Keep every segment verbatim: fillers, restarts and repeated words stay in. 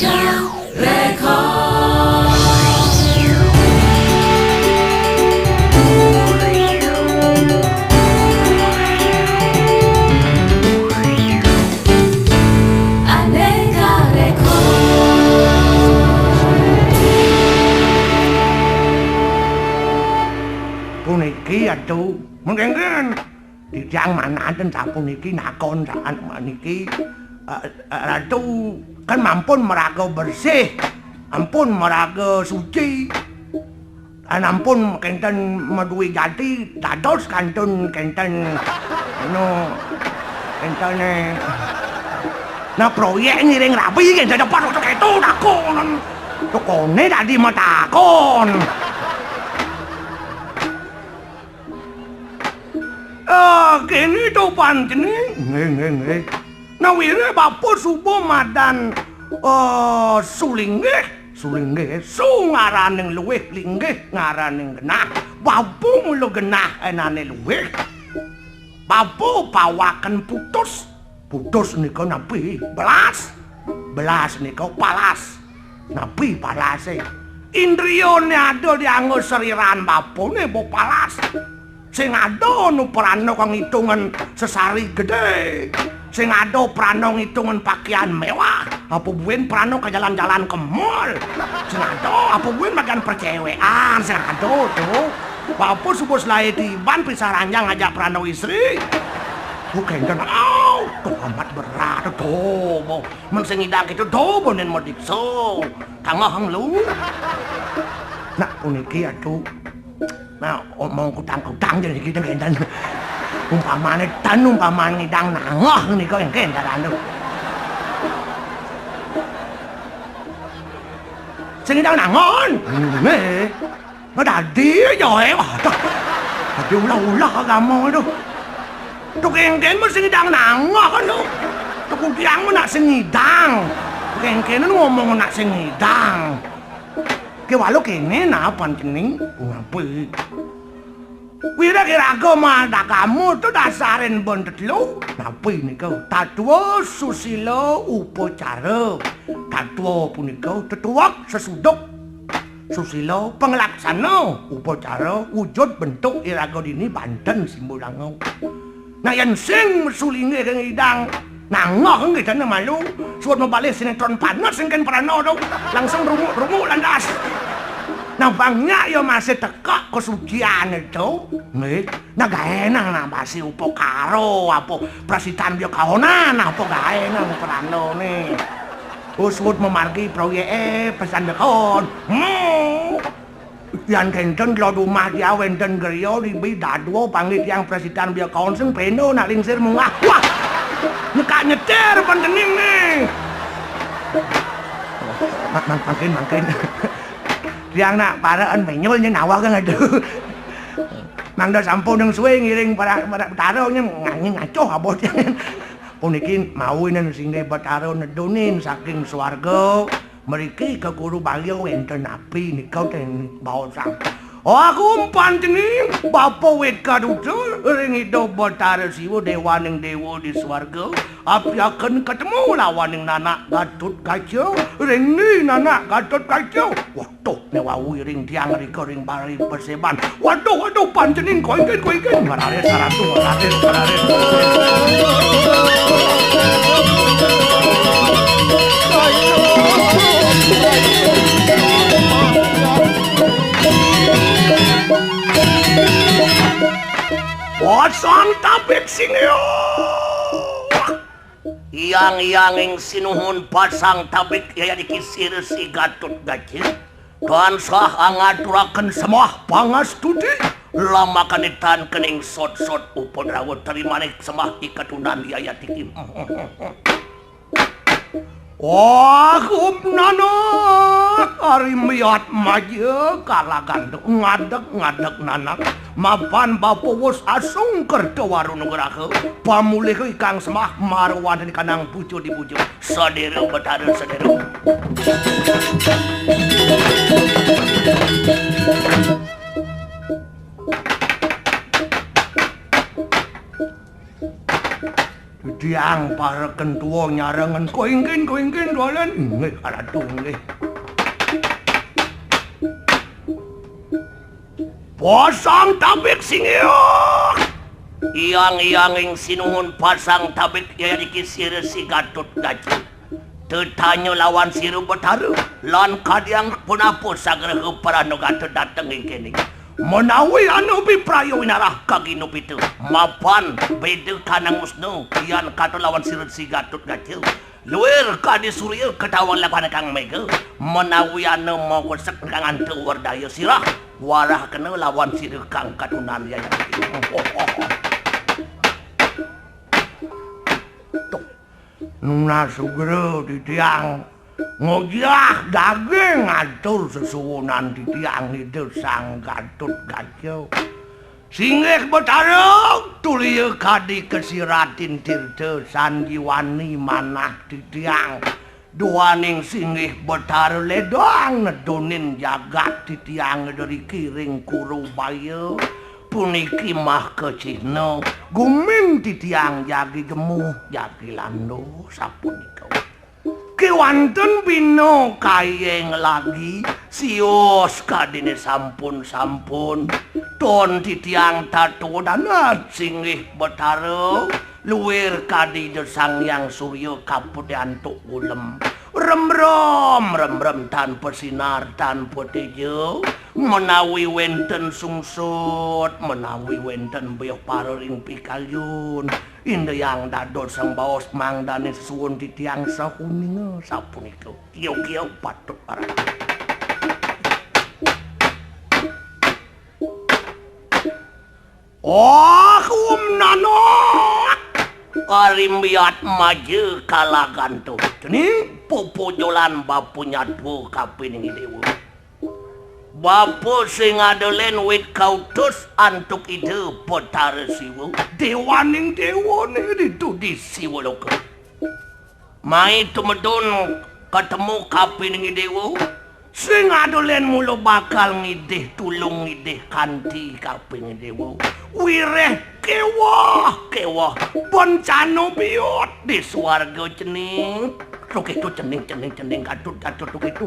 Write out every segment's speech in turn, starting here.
Puniki, aduh, mengkengken. Titiang manaten sapuniki nakon saat maniki, eh, eh, Ratu kan mampun maraga bersih, ampun maraga suci, lan ampun kenten madué jati, dados kantun kenten, anu, kenten, eh, nah, proyek ngiring rabi kenten dapat untuk itu takonan. Tokoné dadi matakon. Ah, kéné to pantené. Nggih, nggih, nggih. Nawiré bapa suba madan, eh, sulinggih. Sulinggih, su ngaraning luwih, linggih ngaraning genah. Bapa mula genah énané luwih. Bapa pawaken putus. Putus nika napi? Belas. Belas nika palas. Napi palasé? Indriyané ada dianggo sariran bapané bo palas. Sing ada nu prana kang itungan sesari gedé. Sing ada prana ngitungan pakaian mewah. Apa buin prana ka jalan-jalan ke mall. Sing ada apa buin bagian percewékan. Sing ada to. Bapa suba selaé tiban pisah ranjang ngajak prana istri. Bukan kan. Au, to amat berat to. Men sing ngidang kéto do bonen madiksa. Tangah lu. Nak puniki atu. Nah, omong kutang-kutang jadi kita kenten. Umpamane tan, umpamane ngidang nangah nika engken darane. Sing ngidang nangon. Nggih. Nggak dadi ya, eh. Waduh. Dadi ulah-ulah agama itu. Tuk engken mesti ngidang nangah kan, Tuk. Tuk udiang mah nak sing ngidang. Tuk engken ngomong nak sing ngidang. Ke walu kene napa cening? Ngapi? Wira kiraga madakamu tu dasarin ben tetelu. Napi nika? Tatwa, susila, upacara. Tatwa punika tetuwek sesuduk. Susila panglaksana upacara wujud bentuk iraga dini banten simbolanga. Nah, yen sing sulinge kang idang nangah nggih dene malu. Suwun mabalih sinetron panas sing ken prana to. Langsung runguk-runguk lantas. Nah, bangnya ya masih teka kesucian itu. Nggih. Nah, gaenang nambasi upakara apa prasitan ya kaonan apa gaenang pranane. Oh, suwun memargi proyeke pesan dekon. Hmm. Yan kenten kula dumah dia wenten griya ribi dadwa panggih tiang prasitan biya kaon sing peno nak lingsir munggah. Wah. Nyekak nyetir pantening nih. Mak, mak, mangkin, mangkin. Tiang nak paraan menyul nyen awak kan aduh. Mangda sampun nang suwe ngiring para, para Betara nyen nganyi ngacoh abot nyen. Puniki mawinen singgih Betara nedunin saking swarga. Mriki ka Guru Balya wenten napi nika ten baosang. Aku umpan cening Bapa Wit Kaduta ring Ida Betara Siwa dewaning dewa di swarga. Apiaken ketemu lawaning nanak Gatut Kaca. Ring ni nanak Gatut Kaca? Wah, tuh ne wau iring tiang rika ring bari perseban. Waduh, waduh, pancening koingkin, koingkin. Ngararis, ngaratu, ngararis, ngararis. Pasang tabik sing yo. Yang-yanging sinuhun pasang tabik yaya dikisir si Gatut Gajil. Tansah angaturaken sembah pangastuti, lamakan itan kening sot-sot upadrawa terimanik sembah ikatunan yaya tiki. Wah, nanak, ari miat maja kalagan ngadeg-ngadeg nanak. Mapan bapa wus asung kerta waru nugraha, pamulih ikang sembah marwani kanang puja dipuja. Sadera Betara sadera. Yang pareken tua nyarengan koingkin, koingkin, dolen. Inggih, Ratu, inggih. Pasang tabik singgih. Yang, yang ing sinuhun pasang tabik, ya niki sira si Gatut Kaca. Tetanya lawan sira Betara, lan kadiang punapa sagraha paranagata dateng ing kene. Menawi anu bipraya winarah kaginupita, mapan beda kanang musna, yan kata lawan sira si Gatut Kaca. Luir kadi surya katawang lawan kang mega, menawi anu mau kosek kang anta werdaya sirah, warah kena lawan sira kang katunan yayang. Tuh. Nunas sugra titiang ngojah daging ngatur sesuwunan titiang Ida Sang Gatut Kaca. Singgih Betara, tulia kadi kasiratin tirta sanjiwani manah titiang. Duaning singgih Betara ledang nedunin jagat titiang deriki ring Kurubaya. Puniki mah kacihna gumin titiang jagi gemuh, jagi landuh, sapunika. Kewanten bina kayeng lagi, sios kadine sampun-sampun. Ton titiang tatua danas singgih Betara, luir kadi Ida Sang Hyang Surya kaput antuk gulem. Remrem, remrem tanpa sinar, tanpa teja. Menawi wenten sungsut, menawi wenten beh para ring pikayun, indayang dados sang baos mangdane sesuwun titiang sahuninga sapunika. Kiyo-kiyo patut parang. Oh, um nanok. Arimbiat maja kalaganto. Cening pupujolan bapa nyatwa kapining dewa. Bapa sing ada len wit kautus antuk Ida Betara Siwa. Dewaning dewane ditudi Siwa Loka. Mai tumedun katemu kapining dewa. Sing ada len mula bakal ngidih tulung ngidih kanti kapining dewa. Wireh kewah, kewah. Bencana biut di swarga cening. Tukitu cening, cening, cening, gatut, gatut, tukitu.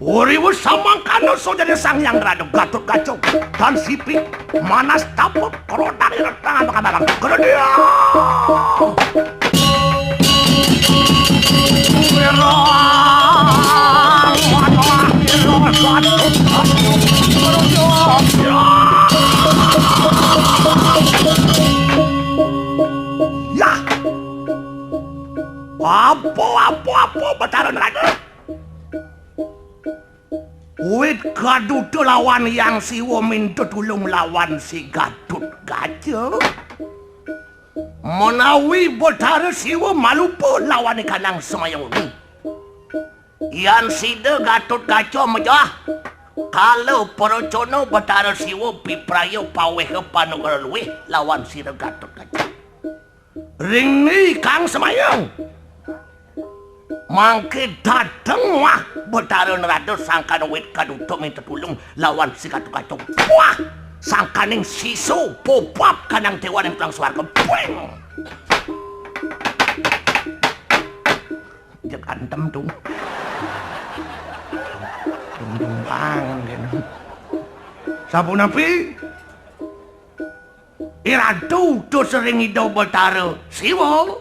Uriwa samangkana sojane Sang Hyang Rada Gatut Kaca dan sipi manas taput krodan ira tangan makabarang. Kemudian Ya. Apa, apa, apa, Betara Narada? Wit kaduta lawan Hyang Siwa minta tulung lawan si Gatut Kaca. Menawi Betara Siwa malupa lawan kanang semayang wengi. Yan sida Gatut Kaca mejah, kala pracana Betara Siwa pipraya paweha panugraha luih lawan sira Gatut Kaca. Ring ni kang semayang. Mangke dateng wah Betara Narada sangkan wit kaduta minta tulung lawan si Gatut Kaca. Wah! Sangkaning sisu popap kanang dewa ning tulang swarga. Puing! Jek antem tung. Tung tung bang kene. Sapunapi? Iratu tus ring Ida Betara Siwa.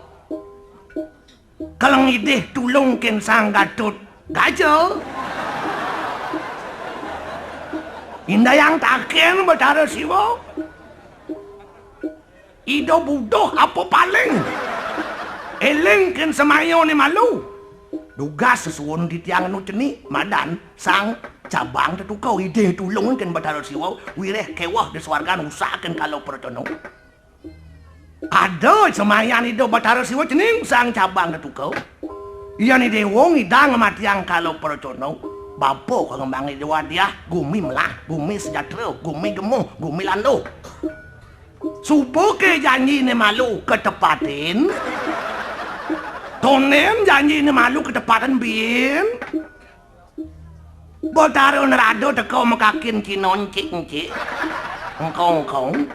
Kala ngidih tulung ken Sang Gatut Kaca. Indayang taken Betara Siwa. Ida buduh apa paling? Eling ken semayane malu. Dugas sesuwun titiang enu cenik madan Sang Cabang Tetuka idih tulung ken Betara Siwa wireh kewah di swargan usahaken kala pracana. Ada semayan Ida Betara Siwa cening Sang Cabang Tetuka. Yan dewa ngidang matiang kala pracana. Bapa kang ngembangi dewa diah, gumi melah, gumi sejahtera, gumi gemuh, gumi landuh. Suba ke janjine malu ketepatin. Tonen janjine malu ketepatin bin. Betara Narada teka makakin Cina encik-encik. Engkong-engkong.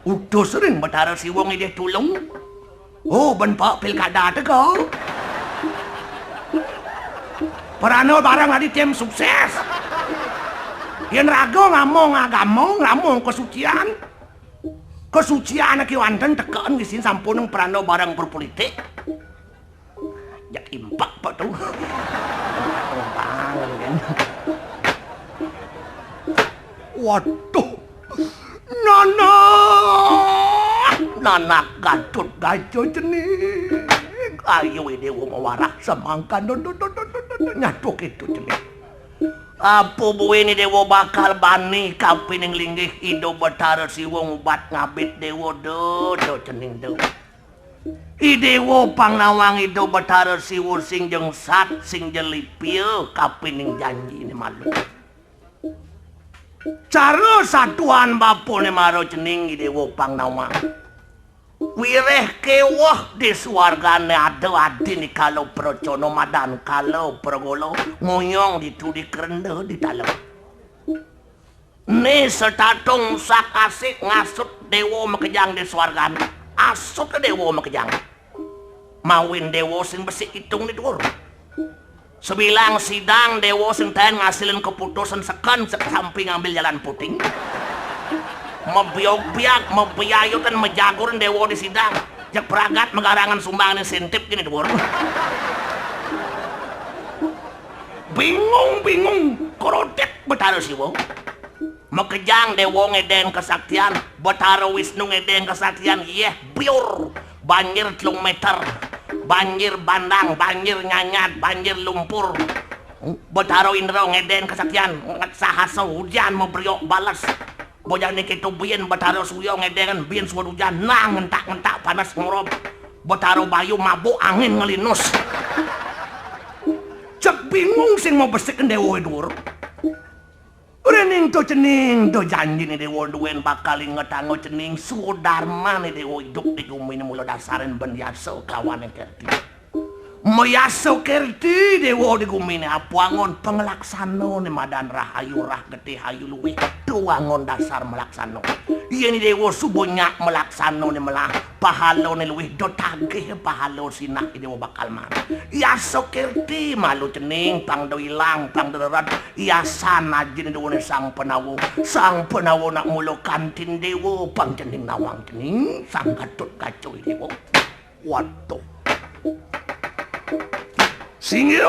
Utus ring Betara Siwa ngidih tulung. Oh, ben pa pilkada teka. Prana bareng adi tim sukses. Yen raga ngamong agama, ngamong kesucian. Kesucian kewanten teken wisin sampun prana bareng berpolitik. Jak impak, Pak, tu. Bangun, kan. Waduh. Nanak, nanak Gatut Kaca cening. Ayo, Dewa mawarah semangkan. Duh, duh, duh, duh, duh, duh, duh. Nyatu kitu cening. Apa buin Dewa bakal bani kapining linggih Ida Betara Siwa ngubat ngabit Dewa, duh, duh, cening, duh. I Dewa pang nawang Ida Betara Siwa sing jengsat, sing jelipia kapining janjine malu. Cara satuan bapane mara cening I Dewa pang nawang. Wireh keweh di suargane ada adi nikala pracana madan kala pragala ngoyong ditu di krenda di talam. Né setatung sak asik ngasut Déwa makejang di suargan. Asut Déwa makejang. Mawin Déwa sing besik itung di duur. Sebilang sidang Déwa sing taén ngasilin keputusan seken sek sampi ngambil jalan puting. Mebiog-biag, mebiayutan, mejagurin Déwa di sidang. Jeg pragat megarangan sumbang né sintip gini duur. Bingung-bingung, kerodit Betara Siwa. Makejang Déwa ngedén kesaktian, Betara Wisnu ngedén kesaktian, yéh biur, banjir telung méter, banjir bandang, banjir nyanyad, banjir lumpur. Betara Indra ngedén kesaktian, nget sahasa hujan maberiuk bales. Bojane kéto buin Betara Surya ngedén buin suud hujan, nang ngentak-ngentak panas ngorob. Betara Bayu mabuk angin ngelinus. Cek bingung sing mabesikin Déwa duur. Réning to cening, to janjine Déwa duén bakal ingetanga cening, swadarmane Déwa idup di gumine mula dasarin ben yasa kelawan kerti. Mayasa kerti Déwa di gumine, apa angon panglaksanane madan rahayu, rah getih ayu luwih, to angon dasar malaksana. Yén Déwa suba nyak malaksanane melah, pahalane luwih, da tagih pahala sinah Déwa bakal marep. Yasa kerti malu cening, pang da ilang, pang da rered, yasan ajin Déwane Sang Panawa. Sang Panawa nak mula kantin Déwa, pang cening nawang cening, Sang Gatotkaca Déwa. Waduh. Singgih,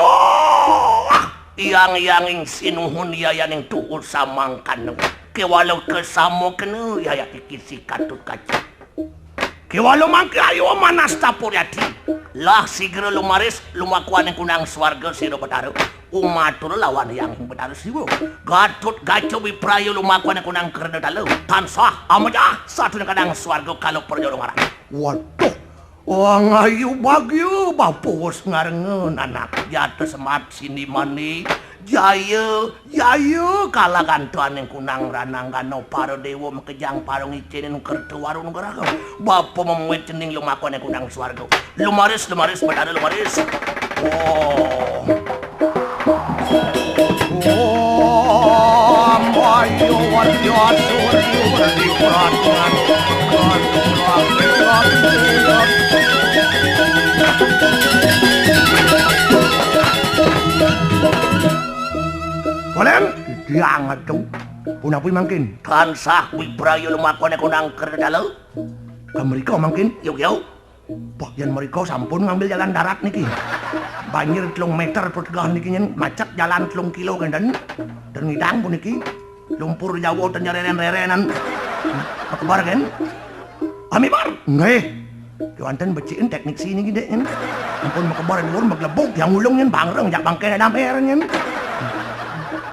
Hyang Hyanging Sinuhun, Yayaning Tuhu Samangkana. Kéwala kasama kena, yaya iki si Gatotkaca. Kéwala mangké ayu manas tapuriati. Lah sigra lumaris lumakuaning kunang swarga sira Betara. Umatur lawan Hyang Betara Siwa. Gatotkaca Wipraya lumakuaning kunang Krendatala. Tansah amejah satuna kadang swarga kala prajara ngaran. Waduh. Wang ayu bagia bapa wus ngarenga nanak jata semat sindi mani. Jaya, jaya, kala gantaning kunang rananggana para déwa makejang para ngicénin kerta waru nugraha. Bapa memuit cening lumakoné kunang swarga. Lumaris, lumaris, Betara lumaris. Oh. Om Bayu Wadya Surya Diprajna. Kolen, dianget dong. Punapi mangkin? Tansah wibraya lumakoné kunang kerdala. Ka mrika mangkin? Yuk, yuk. Bah, yén mrika sampun ngambil jalan darat niki. Banjir telung méter petegah niki nyén, macet jalan telung kilo kénten. Dan ngidang puniki. Lumpur Jawa ten nyereren-rerenan. Makebar kén? Ami bar. Nggih. Kéwanten becikin teknik sini gini nyén. Ampun makebar luar maglebug yang ulung nyén bangreng jak bangkén ada mer nyén.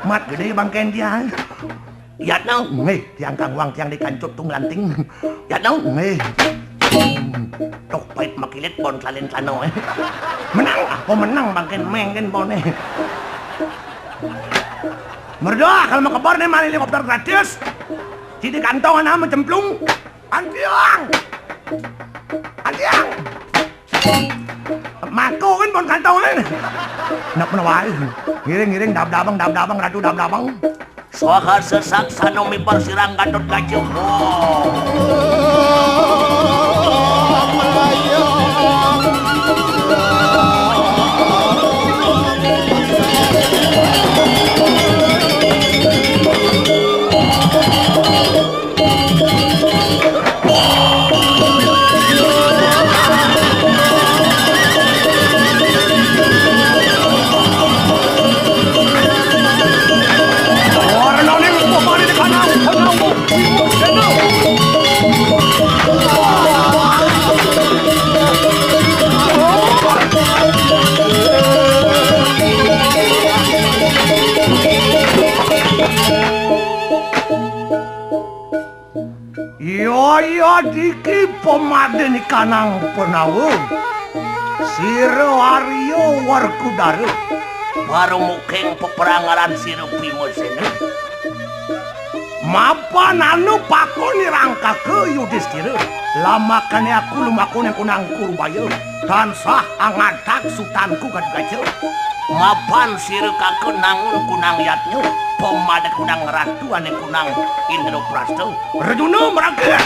Mat gedé bangkén dia. Yatna, nggih, tiang kang wang tiang di kancut tung lanting. Yatna, nggih. Tuh, pait makilit bon tlalin tlano, eh. Menang, apa menang bangkén mengkén boné. Merda, kalau makebar né mari helikopter gratis. Sini kantong ana macemplung. Antiang. Antiang. Mako kan bon kantong kan. Nak pernah wae. Ngiring-ngiring dab-dabang, dab-dabang, ratu dab-dabang. Swaha sesak sano mibar sirang Gatotkaca. Yaya diki pamadin kanang Panawa. Sira Arya Werkudara. Para muking peprangaran sira Bimasena. Mapan anu pakon nirangkaka Yudistira. Lamakane aku lumakon ing kunang Kurbaya. Tansah angadag sutanku Gatotkaca. Mapan sira kaka nangun kunang yadnya, pamada kunang ratu ane kunang Indraprasta. Rejuna maraga.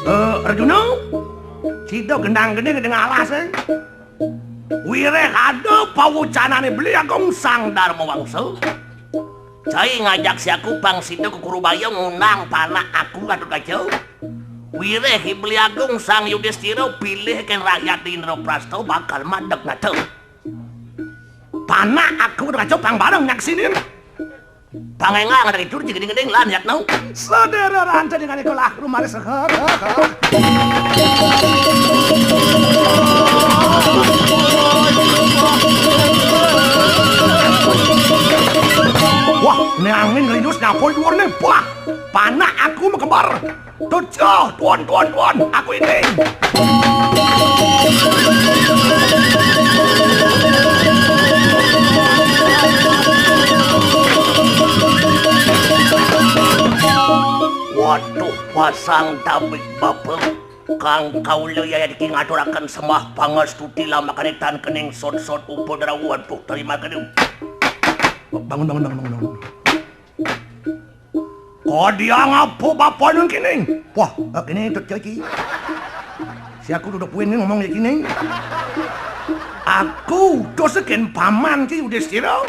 Eh, Arjuna, sida gendang-gending ning alas, eh. Wiréh ada pawucanane Beli Agung Sang Darma Wangsa. Cai ngajak siaku pang sida ka Kurubaya ngundang panak aku Gatotkaca. Wiréh Beli Agung Sang Yudistira pilih kén rakyat di Indraprasta bakal madeg nata. Panak aku Gatotkaca pang bareng nyaksinin. Pang énggal ngadeg itu, jegeding-geding lan yatna. Sedera ranta dengan ikolah rumah. Wah, né angin ngelindus nyapu di luar né. Wah, panak aku makembar. Tuh, tuh, tuan, tuan, tuan, aku ini. Waduh, pasang tabik bapa. Kang kaula yaya diki ngaturaken sembah pangastuti lamakane tan kening sot-sot upadrawa. Waduh, terima kasih. Bangun, bangun, bangun, bangun, bangun. Kadiang apa bapane kini? Wah, kini Tut Cai. Si aku duduk puin ngomong ya kini. Aku utus kén paman Ci Yudistira.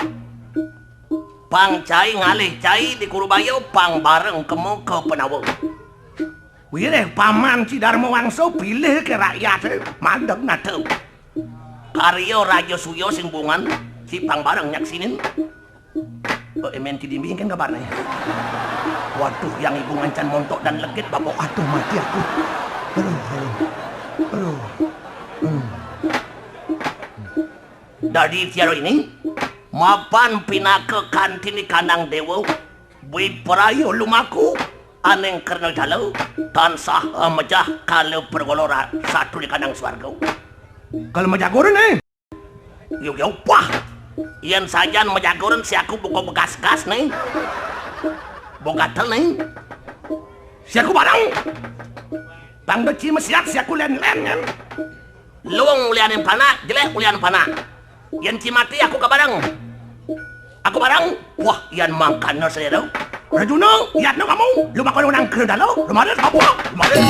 Pang cai ngalih cai di Kurubaya, pang bareng kema ka Panawa. Wiréh paman Ci Darma Wangsa pilih ké rakyat, eh, madeg nata. Karya Raja Suya sing bungan, ci pang bareng nyaksinin. Oh, émén Ci Dimbi engkén kabarné. Waduh, yang ibu ngancan montok dan legit, Bapak. Aduh, mati aku. Aduh, aduh. Aduh. Hmm. Dadi tiara ini, mapan pinaka kantin di kandang dewa, wipraya lumaku, aning kerna dala, tansah amejah kala pergolo ra-, satu di kandang swarga. Kala majaguran, eh? Yo, yo, pah! Yen sajan majaguran, si aku buka bekas gas, nih. Buka tel, nih. Si aku barang. Bang Deci mesiat, si aku len-len, kan? Luung ulianing panak, jelek ulian panak. Yen ci mati, aku kabareng. Aku bareng. Wah, yan mangkana selera. Rajuna, yatna kamu, lumakon nang kerendalo, lumaris, apa? Lumaris.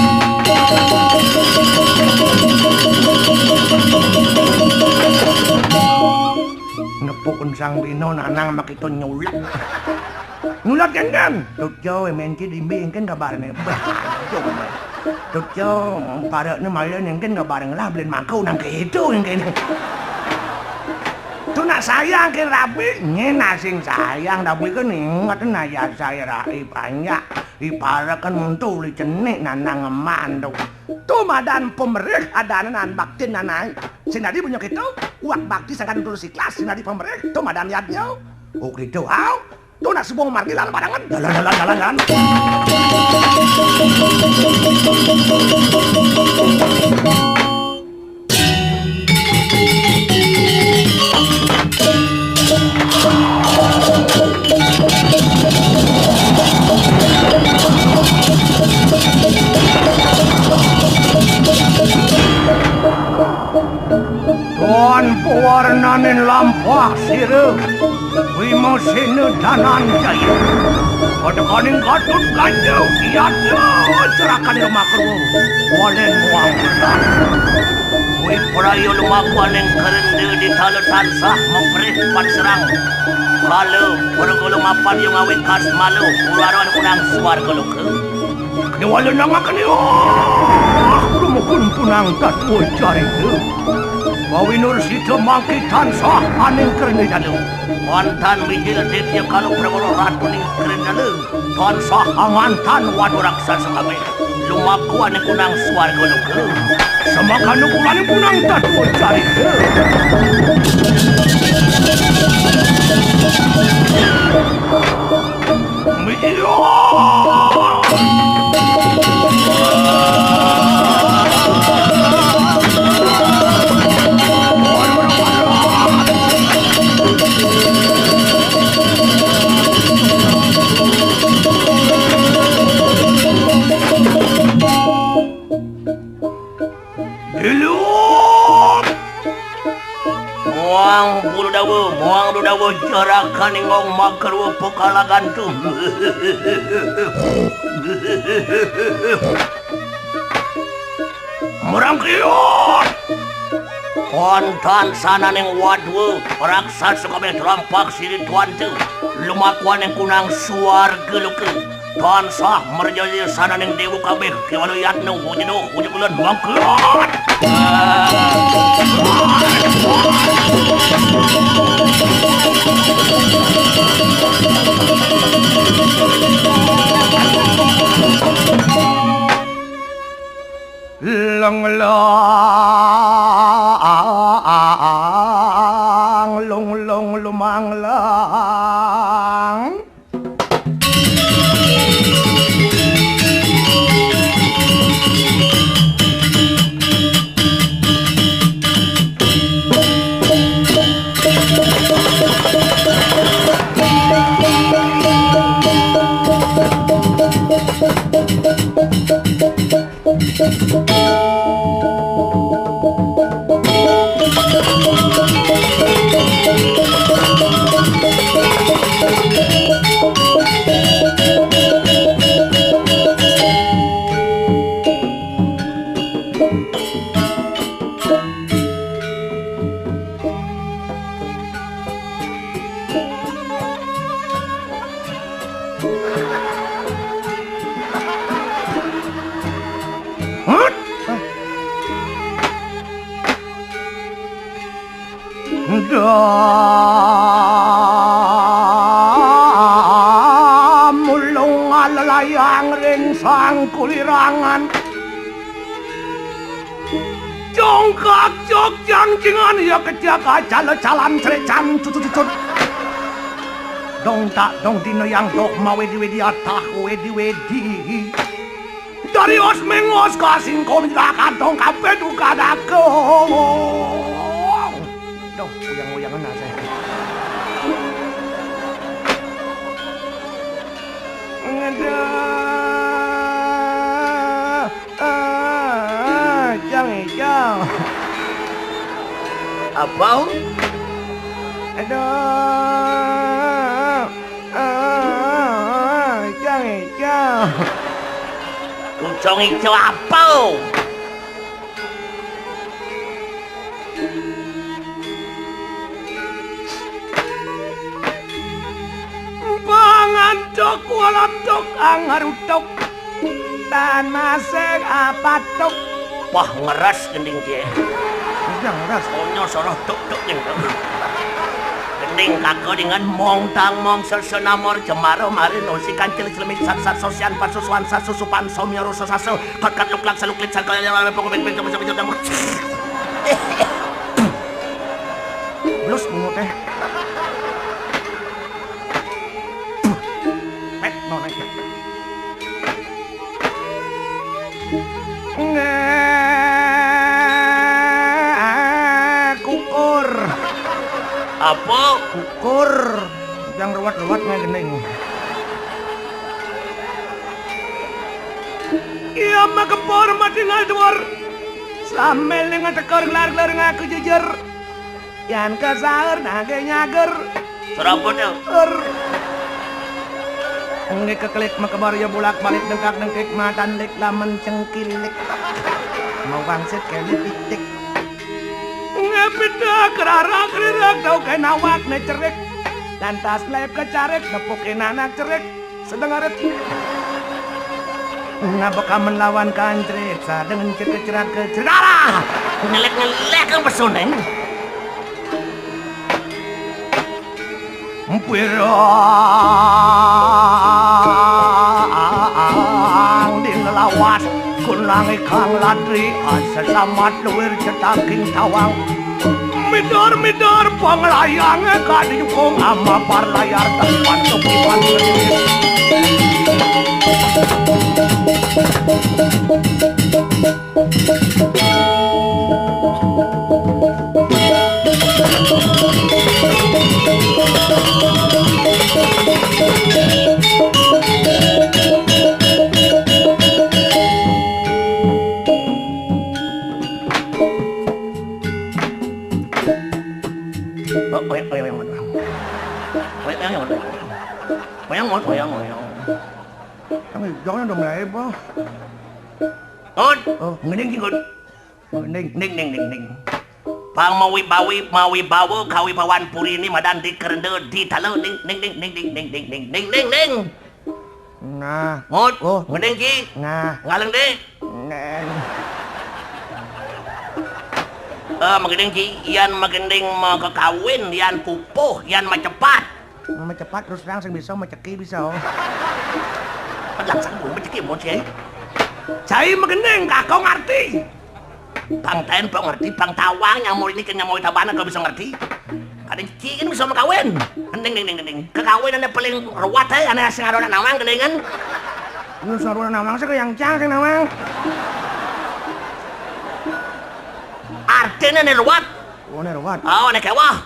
Nepuk sang dino nanang makita nyulat. Nyulat kan? Tut Jo, émén Ci Dimbi engkén kabarné. Bah, aduh, bah. Tut Jo, parane mara engkén kabarné lah, belin mangko nang kéto engkén. Tu nak sayang ké rabi, nyén sing sayang rabi kan inget nah ya saya rai banyak. Ibaratkan untuk li cenik nanang eman tu. Tu madan pemerih adanan bakti nanai. Sing dadi punya kita, uak bakti sangkan tulus ikhlas, sing dadi pemerih, tu madan yadnya. Oh gitu, hau. Tu nak subuh margi lalu barengan. Jalan, jalan, jalan, jalan. Tuan pewarnaning lampah sira, Wimasena Dananjaya. Kadekaning Gatut Kaca, yadnya cerakan Lumaku, walén muang belas. Wipraya Lumaku aning kerenda di tala tansah maprih pat serang. Kala pergulung mapan yang awit kasmalu, ularan unang swarga loka. Kéwala nangaken iwah, rumuhun punang tatwa carita. Bawinur sida mangki tansah aning kerenda jala. Wonten mijil ditya kala prawara ratuning kerenda jala. Tansah angantan wadu raksasa kabéh. Lumaku aning kunang swarga loka. Semakan ukuraning punang tatwa carita. Dilup! Muang bulu dawa, muang bulu dawa, jarakan ingong makarwa pekalagan tu. Merangkiat! Wonten sananing wadwa, raksasa kabéh trampak siri tuan tu. Lumakuaning kunang swarga loka. Tansah mrejaya sananing déwa kabéh, kéwala yadnya wujana, wujana bulan mangkat. Leng lang, lung lung lumang lang. Damulung alelayang ring sangkulirangan. Jongkak jog jangjingan ya kejak ajala-jalan srecan cucut-cucut. Dong tak dong dina yang dok mawedi-wedi atah wedi-wedi. Dari os mengos kasing kom jelakan dong kabeh duka dako. Dong, uyang-uyangan aja. Aduh. Ah, Jang Ijang. Apa? Aduh. Ah, Jang Ijang. Kucang ijo apa? Pangantuk, walantuk, angarutuk. Tanasek apatuk. Wah, ngeres gending cie. Iya, ngeres. Onyo soroh tuk-tuk ning. Ning kaka dengan mongtang mong sesenamor jemara mari nosi kancil celemit saksat sosian pasusuan sasusupan somyoro sesasa kat kat luklak seluklit sakaya pokok pik pik pik pik pik. Blus bungut teh. Pet nonek. Nggak, kukur. Apa? Kukur. Yang ruwet-ruwet nggak gending. Iya, makepur, madingal duwur. Sambil ning tekor gelar-gelar ngaku jujur. Yan kasaur nangke nyager. Serabut ya. Er. Nggih keklik mekebar ya bulak-balik dengkak-dengkik matan lik lamen cengkilik. Mau wangsit kene pitik. Ngepita kerara-kerira dauke nawakne cerik. Lantas lep kecarik nepukin anak cerik. Sedengaret. Ngabekamen lawan kancrit, sadengen cerit-cerat ke cerit. Alah! Ngelek-ngelek kan pesuneng. Pirang di lelawas kunang ikang ladri, sesamat luwir cetaking tawang. Midor-midor panglayange kadijukung amapar layar tempan kepipan gerimis. Oh, oyang, oyang, oyang, oyang. Oyang, oyang, oyang. Oyang, oyang, oyang. Kami jangan dong, lah, Bang. Ngut. Oh, ngening, Ngut. Ngening. Ning, ning, ning, ning. Pang mawi bawi, mawi bawa, kawi bawan puri ni madan di kerenda di tala. Ning, ning, ning, ning, ning, ning, ning, ning, ning, ning, ning. Nah. Ngut. Oh. Ngening, Ki. Nah. Ngaleng, Dik. Neng. Eh, magending, Ki. Yan magending makakawin, yan pupuh, yan macepat. Macepat terus terang sing bisa, maceki bisa, oh. Langsung gua maceki, mau, Cai. Cai magending, kakong arti. Bang Taen, Bang ngerti, Bang Tawang, nyamur ini ke nyamur tabana, gak bisa ngerti. Kadang Ki ini bisa makawin. Gending, ding, ding, ding. Kekawin ane paling ruwet, eh, ane sing ada anak nawang, gendingan. Lu suruh nawang sih ke yang cang sing nawang. Artinya nih ruwet. Oh, nih ruwet. Oh, nih kewah.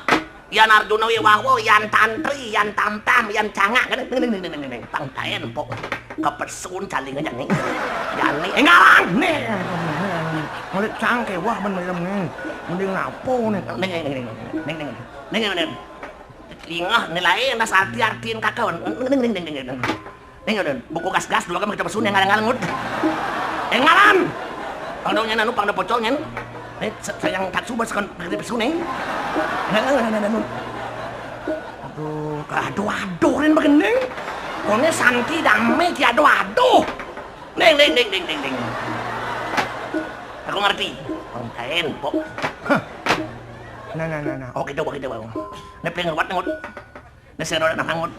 Yan Arjuna wi wahwa, yan tantri, yan tamtam, yan cangak. Gending, ding, ding, ding, ding, ding. Bang Taen, Pok. Kepesun caling aja nih. Jani, eh, ngarang nih. Ngelik cang kewah ben melem nih. Mending lapo nih. Ning, ning, ning, ning, ning, ning, ning, ning, ning. Lingah nilai nas arti-artiin kakak. Ning, ning, ning, ning, ning, ning. Ning, ning, buku gas-gas dua kan kita pesun yang ngalang-ngalang, Ngut. Eh, ngalang. Pang dong nyen anu, pang dong pocong nyen. Nih, sa-, sayang tak suba sekon kita pesun nih. Ning, ning, ning, ning, ning. Aduh, aduh, aduh, Rin, begini. Kone santi dame ki aduh, aduh. Ning, ning, ning, ning, ning, ning. Aku ngerti. Pang Taen, Pok. Hah. Nah, nah, nah, nah. Oke, coba kita, Bang. Nih, paling ruwet, Ngut. Nih, saya ruwet, nah, Ngut.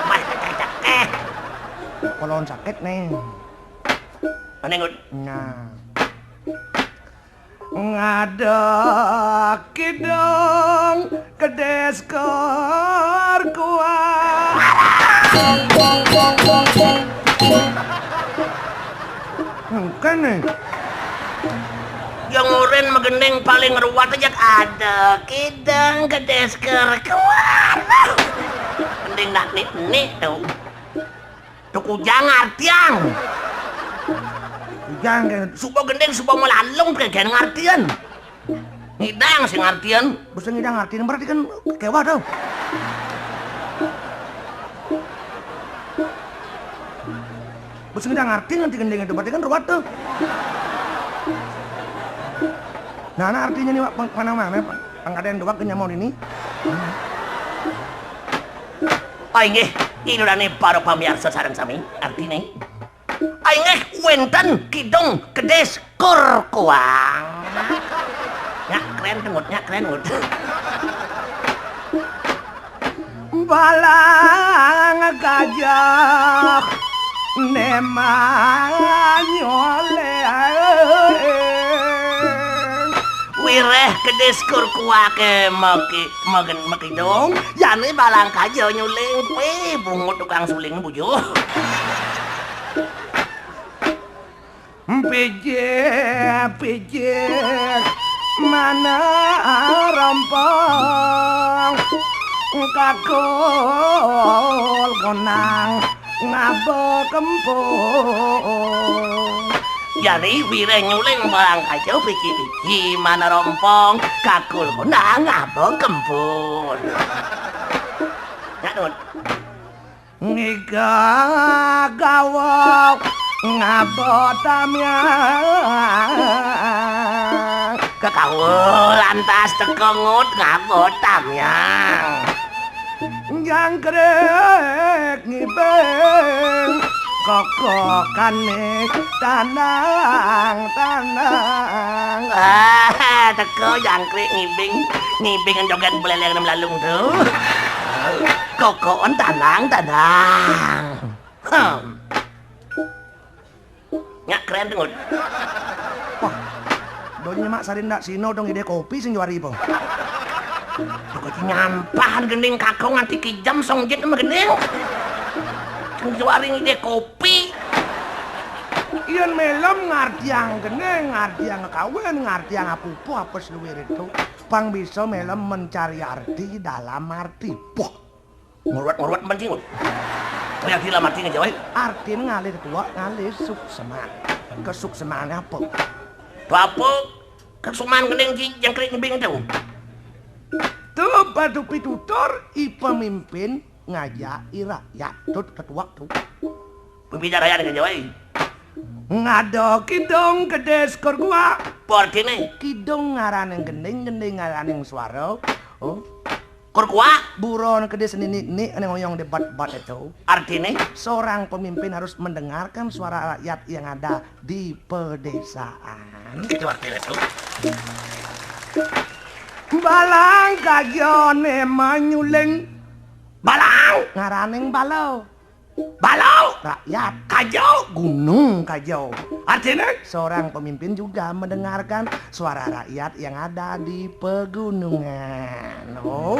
Mah, cek, cek, eh. Kolon sakit, nih. Mana, Ngut? Nah. Ngadeg kidung kedis kerkuah. Bukan nih. Yang oren magending paling ruwet aja ada kidung kedis kerkuah. Mending nak nik-nik tuh. Tuh kujang artian. Kujang kan. Suba gending, suba melalung, kayak ngartian. Ngidang sing ngartian. Bisa ngidang ngartian, berarti kan kewah tuh. Bisa ngidang ngartian nanti gending itu, berarti kan ruwet tuh. Nah, nah artinya nih, Pak, pang-, panama, Pak. Pangkadén doang ke nyamon ini. Ah, inggih, inurane para pamiarsa sareng sami, artine. Ah, inggih, wenten kidung kedis kurkuang. Ya, Keren, Ngut, nyak, keren, Ngut. Balang gajah nemang nyoleh. Wireh kedis Kurkua ke maki-, magen-, makidung, jani balang kaja nyuling, weh, bungut tukang suling bujuh. Pijih, pijih, mana rompong, kakul gonang, ngaba kempung. Jani wireh nyuling balang kaja, pijih-pijih, mana rompong, kakul gonang, ngaba kempung. Nyak, Ngut. Ngiga gawa ngaba tamiang. Kekawa lantas teka, Ngut, ngaba tamiang. Jangkrik ngibing kokokane tandang-tandang. Ah, teka jangkrik ngibing, ngibing joget beleleng nem lalung tu. Kokon tandang-tandang. Hmm. Nyak, keren tu, Ngut. Wah, donya mak sari ndak sino dong ngidih kopi sing juari po. Toko nyampah gending kakong nganti kijam song jit sama gending. Sing juari ngidih kopi. Yen melem ngartiang gending, ngartiang kawin, ngartiang apa-apa, apa seluwir itu. Pang bisa melem mencari arti dalam arti. Wah. Ngurut-ngurut mending. Kaya gila mati ngejawai. Artine ngalih ketua, ngalih sukseman. Kesukseman apa? Apa? Kesukseman gending ji jangkrik ngibing tu. Tu batu pitutur, i pemimpin ngajak i rakyat. Tu ketua tu. Pemimpin rakyat ngejawai. Ngada kidung kedis Kurkua. Apa artine? Kidung ngaraning gending, gending ngaraning suara. Oh. Kurkua. Buron kedis ninik-nik ane ngoyong di bat-bat itu. Artine? Seorang pemimpin harus mendengarkan suara rakyat yang ada di pedesaan. Itu artine tu. Balang kajane manyuling. Balang. Ngaraning bala. Bala. Rakyat. Kaja. Gunung Kaja. Artine? Seorang pemimpin juga mendengarkan suara rakyat yang ada di pegunungan. Oh.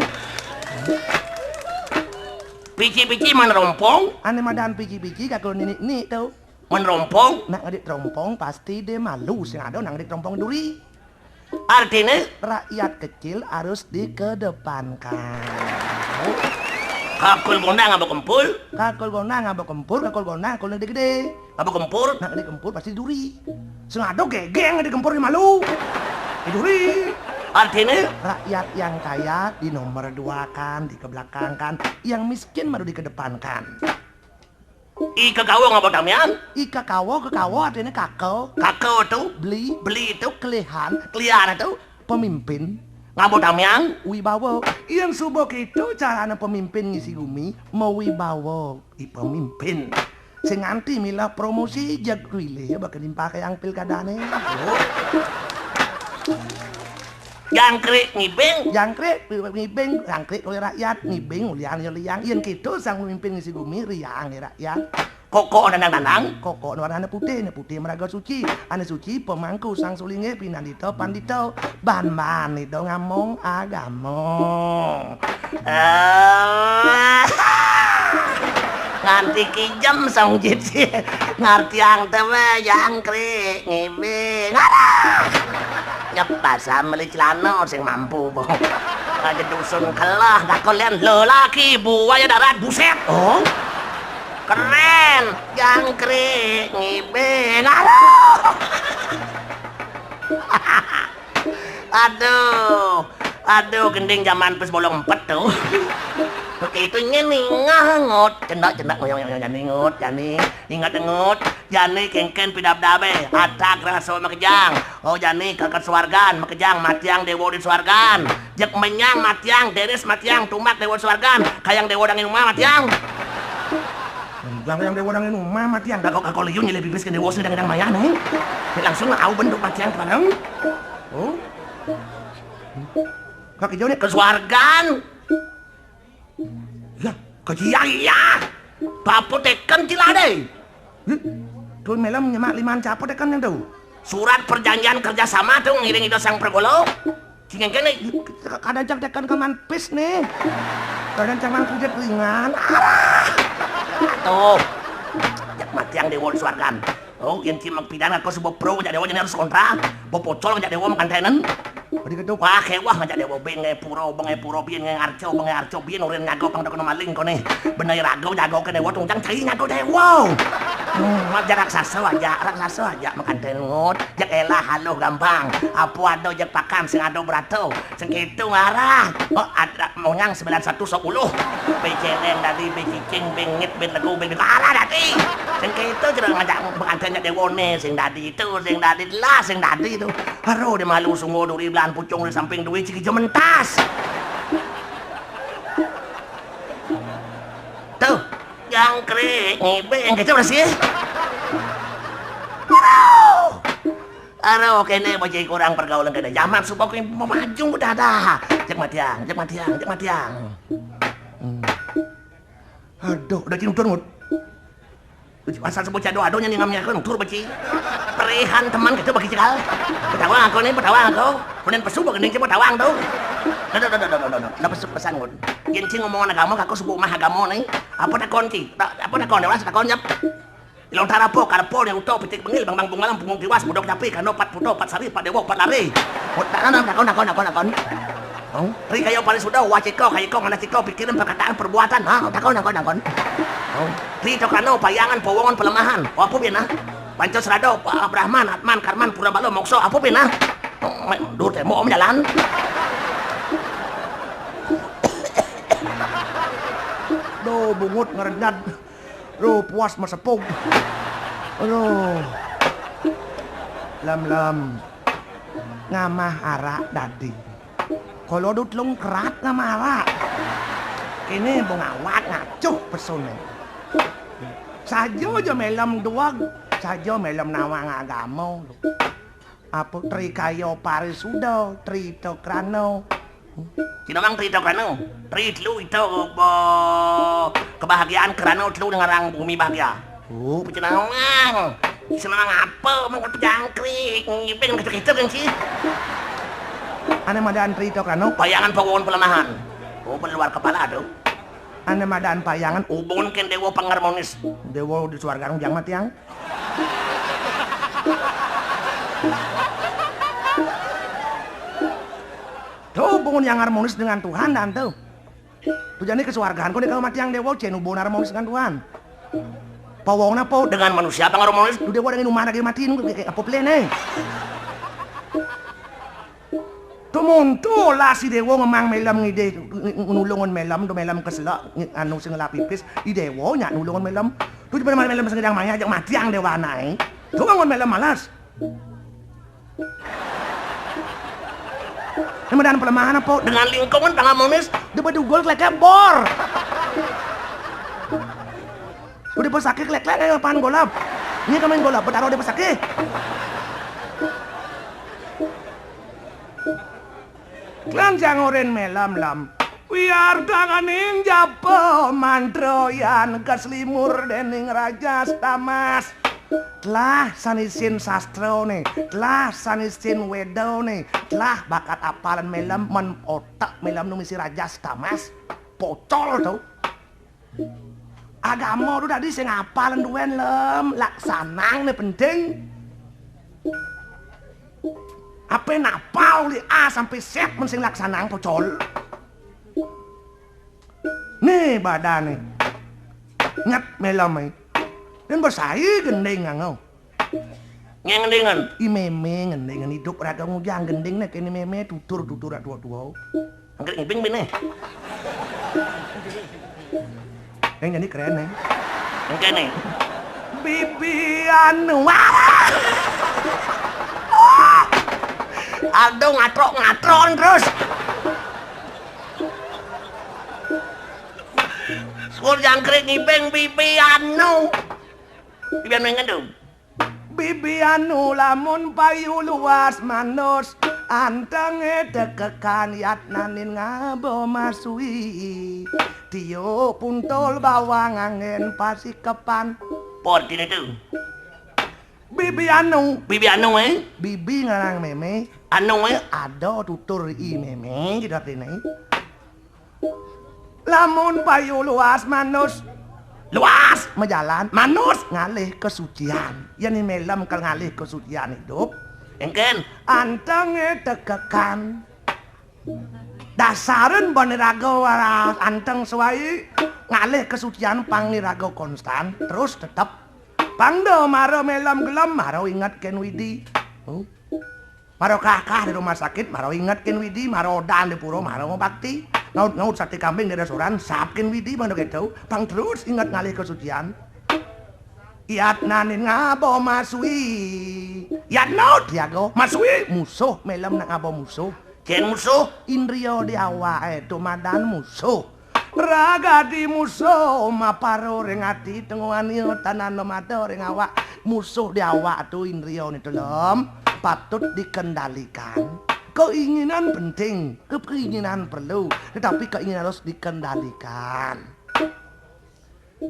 Pici-pici man rompong. Ane madan pici-pici kakul ninik-nik tu. Man rompong. Nak ngedit rompong pasti dia malu sing ada nak ngedit rompong duri. Artine? Rakyat kecil harus dikedepankan. Kakul gondang ngaba kempul? Kakul gondang ngaba kempul, kakul gondang kakul gede-gede. Ngaba kempul? Nak di kempul pasti duri. Sing ada gegeng di kempul di malu. Di duri. Artine? Rakyat yang kaya dinomor duakan, dikebelakangkan. Yang miskin baru dikedepankan. I kekawa ngaba tamiang? I kekawa, kekawa artine kaka. Kaka tu? Beli. Beli tu? Kelihan. Kelihan tu? Pemimpin. Ngaba tamiang? Wibawa. Yen suba keto carane pemimpin ngisi gumi, mawibawa i pemimpin. Sing nganti milah promosi jeg twilih bakal nimpakayang pilkadane. Jangkrik ngibing. Jangkrik ngibing, jangkrik oleh rakyat, ngibing ulian ya liang. Yen kita sang memimpin ngisi gumi, riang ya rakyat. Koko nanang-nanang. Koko nu warnane putih, ne putih meraga suci. Ane suci pemangku sang sulinge pinandita pandita. Ban-ban ida ngamong agama. Ah. Nganti kijem song jiti. Ngartiang te we jangkrik ngibing. Alah. Nyep basah meli celana sing mampu, bo. Aja dusun kelah, dakon lian lelaki buaya darat, buset. Oh. Keren, jangkrik ngibing. Aduh. Aduh. Aduh, gending zaman pes bolong empet tu. Itu nye nih, ngah, Ngut. Cendak, cendak, ngoyong, ngoyong, jani, Ngut, jani. Ingat, Ngut. Jani kengken pidabdabe, atak raso makejang. Oh, jani keket suargan, makejang matiang dewa di suargan. Jek menyang matiang, deris matiang, tumak dewa di suargan. Kayang dewa dangin umah matiang. Bang, kayang dewa dangin umah matiang. Gak kok, kok liu nyilih bibis ke dewa sing dangin mayan, eh. Langsung au bentuk matiang bareng. Oh. Ka kéjané? Ka suargan. Ya, ka jiang iya. Bapa teken cilane. Duh, melem nyemak liman capa teken to? Surat perjanjian kerjasama to ngiring Ida Sang Pregolo. Sing kéné. Kadén cang teken ka manpis né. Kadén cang manpis ringan. Alah. Tuh. Jak matiang déwa di suargan. Oh, yén ci mapidan aku suba pro jak déwa jane harus kontra. Bo pocol jak déwa makanténen. Dadi kéto, wah, kéweh ngajak déwa, bengé pura, bengé pura, biyen ngé arca, bengé arca, biyen urin nyaga pang dekono maling koné. Bener raga nyaga ké déwa, tungcang cai nyaga déwa. Hmm, aja raksasa aja, raksasa aja makanténen ngut. Jak elah aluh gampang. Apa ada jak pakan sing ada berato. Sing kéto ngarah. Oh, ada monyang sembilan satu sepuluh. Bé céléng dadi, bé cicing, bé ngit, bé legu, bé, bé alah dadi. Sing kéto jero ngajak makanténen nyak déwané, sing dadi itu, sing dadi lah, sing dadi itu. Aduh, dia malu sungguh duri belahan pucung di samping duit ciki jementas. Tuh, jangkrik, ngibing, gitu bersih. Aduh. Aduh, kéné bocah kurang pergaulan kéné. Zaman suba kuwi maju udah dah. Cek matiang, cek matiang, cek matiang. Hmm. Aduh, udah cintur ngut. Asal sebut cado ado nyani ngamnya kan tur beci. Perihan teman gitu bagi cekal. Petawang aku nih, petawang aku. Kemudian pesu bagi ning coba tawang tuh. Nah, nah, nah, nah, nah, nah, nah. Nah, pesu pesan ngut. Yen sing ngomongan agama, aku sebut mah agama nih. Apa takon ci? Tak, apa takon? Orang takon nyap. Ilong tarapo, karpo, ning uto, pitik bengil, bang bang bungalang, bungung tiwas, budok nyapi, kano pat puto, pat sari, pat dewok, pat lari. Oh, takon, takon, takon, takon, takon. Oh, ri kayo paling sudah, waciko, kayiko, ngana ciko, pikiran, perkataan, perbuatan. Ha, takon, takon, takon. Oh, ri tokano, payangan, powongan, pelemahan. Oh, apa bina? Panco serado, Brahman, Atman, Karman, Pura Balo, Mokso, apa bina? Oh, dur temo om jalan. Duh, bungut ngerenyat. Duh, puas mesepug. Aduh. Lem-lem. Ngamah arak dadi. Kala dut lung kerat ngamah arak. Kéné bong awak ngacuh pesuné. Saja ja melem duweg, saja melem nawang agama. Apa Tri Kaya Parisuda, Tri Ita Krana. Cinawang Tri Ita Krana. Tri telu ita, eh, kebahagiaan, krana telu ngarang bumi bahagia. Oh, pecinawang. Cinawang apa? Mengko pejangkrik. Ngibing kecil-kecil kan sih. Ané madan Tri Ita Krana. Bayangan pawon pelemahan. Oh, luar kepala tuh. Ané madan payangan. Hubungan kén déwa pangarmonis. Déwa di swarga nu jang matiang. Tuh, hubungan yang harmonis dengan Tuhan, dan tuh. Tuh, jani kesuargaan kok kalau matiang déwa, cén hubungan harmonis dengan Tuhan. Pawong apa? Dengan manusia apa harmonis? Tuh, déwa dengan inuman lagi mati, nu kayak apa pelé né? Tuh, monto lah si déwa ngemang melem ngidih, nulungan melem, tuh melem keselak, anu sing ngelap pipis, i déwa nyak nulungan melem. Tuh, pada melem sing gedang maya, ajak matiang déwa anaé. Tuh, bangun melem malas. Ini madan pelemahan apa? Dengan lingkungan pangamonis, dia bedugul keleknya bor. Udah pesakit kelek-kelek ayo apaan golap. Ini kemain golap, betaro udah pesakit. Klan jangoren melem-lem. Wiartanganing japa mantra yan kaslimur dening Raja Stamas. Telah sanisin sastrane, telah sanisin wedane, telah bakat apalan melem men otak melem nu misi Raja Stamas. Pocol to. Agama tu dadi sing apal duwen lem, laksanang ne penting. Ape napal uli A sampe Z men sing laksanang pocol. Nih badane. Nyet melem ai. Den besai gending ngangau. Ngendingan. I meme ngendingan idup raga ngujang gending ne kene meme tutur-tutur rak tua-tua. Angkat ngibing bini. Yang nyanyi keren nih. Yang kene. Bibi anu. Wah! Aduh ngatrok-ngatron terus. Syukur jangkrik ngibing bibi anu. Bibi anu yang ngendung. Bibi anu lamun payu luas manus, Antengé tekekan yatnaning ngaba masui. Tiuk puntul bawang angin pasikepan. Portine tu. Bibi anu. Bibi anu, eh? Bibi ngarang mémé. Anu, eh? Ada tutur i mémé, gitu artine. Lamun payu luas manus. Luas majalan, manus ngalih kasucian. Yén i mélem kal ngalih kasucian idup. Engken. Antengé tekekan. Dasaren ban iraga waras anteng suai ngalih kasucian pang iraga konstan, terus tetep. Pang da mara mélem gelem, mara inget kén Widi. Oh. Mara kahkah di rumah sakit, mara inget kén Widi, mara odan di pura, mara mabakti. Ngaut-ngaut sate kambing di restoran, sap kén Widi, mara kéto. Pang terus inget ngalih kasucian. Yatnaning ngaba masui. Yatna diaga masui musuh, mélem nak ngaba musuh. Jén musuh? Indria di awake, eh, tumadan musuh. Ragadi musuh mapara ring ati, tenguhani tanana mata ring awak. Musuh di awak tu indriane tu, Lem, patut dikendalikan. Keinginan penting, ke-, keinginan perlu, tetapi keinginan harus dikendalikan.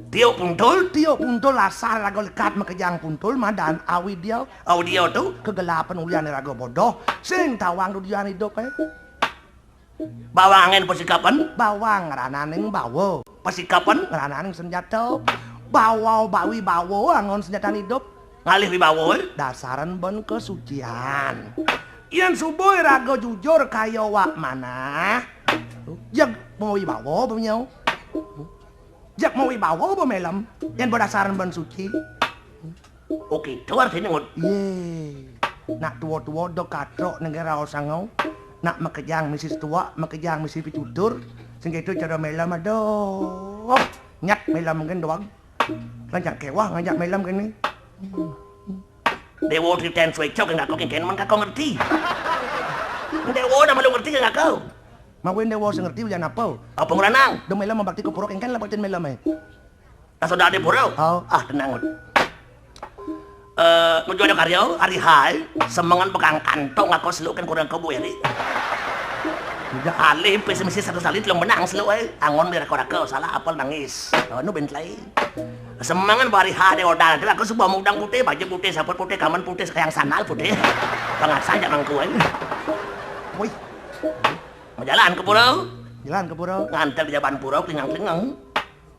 Tiuk puntul? Tiuk puntul asal raga lekad makejang puntul madan awidya. Awidya tu? Kegelapan ulian raga bodoh, sing tawang dudian idup, eh. Bawang angin pasikapan? Bawang ngrananing bawa. Pasikapan? Ngrananing senjata. Bawa bawi bawa anggon senjatan idup. Ngalih wibawa, eh? Dasaran ban kasucian. Yén suba raga jujur kaya wak manah. Jeg mawi bawa banyau. Jak mawi bawa ba mélem, yén ba dasaran ban suci. Oké, to artine, Ngut. Yé. Nak tua-tua da katrok nengge raos sangau. Nak makejang misi setuak, makejang misi pitutur. Sing kéto cara mélem, aduh. Nyat mélem mungkin doang. Lancar kéwah ngajak mélem kéné. Déwa triten suéca kén kaka kéngkén men kaka ngerti. Déwa nama lu ngerti kén kaka? Mawinan déwa sing ngerti ulian apa? Apa ngranang? Da mélem bakti ka pura kéngkén lah baktin mélemé. Rasa dadi pura? Oh. Ah, tenang. Eh, nuju ada karya, hari hai, semengan pekangkan tok ngako seluk kén kurang kebo eri. Udah alih pesimis satu sali telung benang seluk, eh. Angon di raka-raka, salah apel nangis. Oh, nu bentlai. Semengan bari ha de odan, aku suba mudang putih, baju putih, saput putih, kamen putih, sekayang sandal putih. Bangat saja mangkuan. Woi. Majalan ke pura. Jalan ke pura. Nganter di jaban pura, klingang-klingang.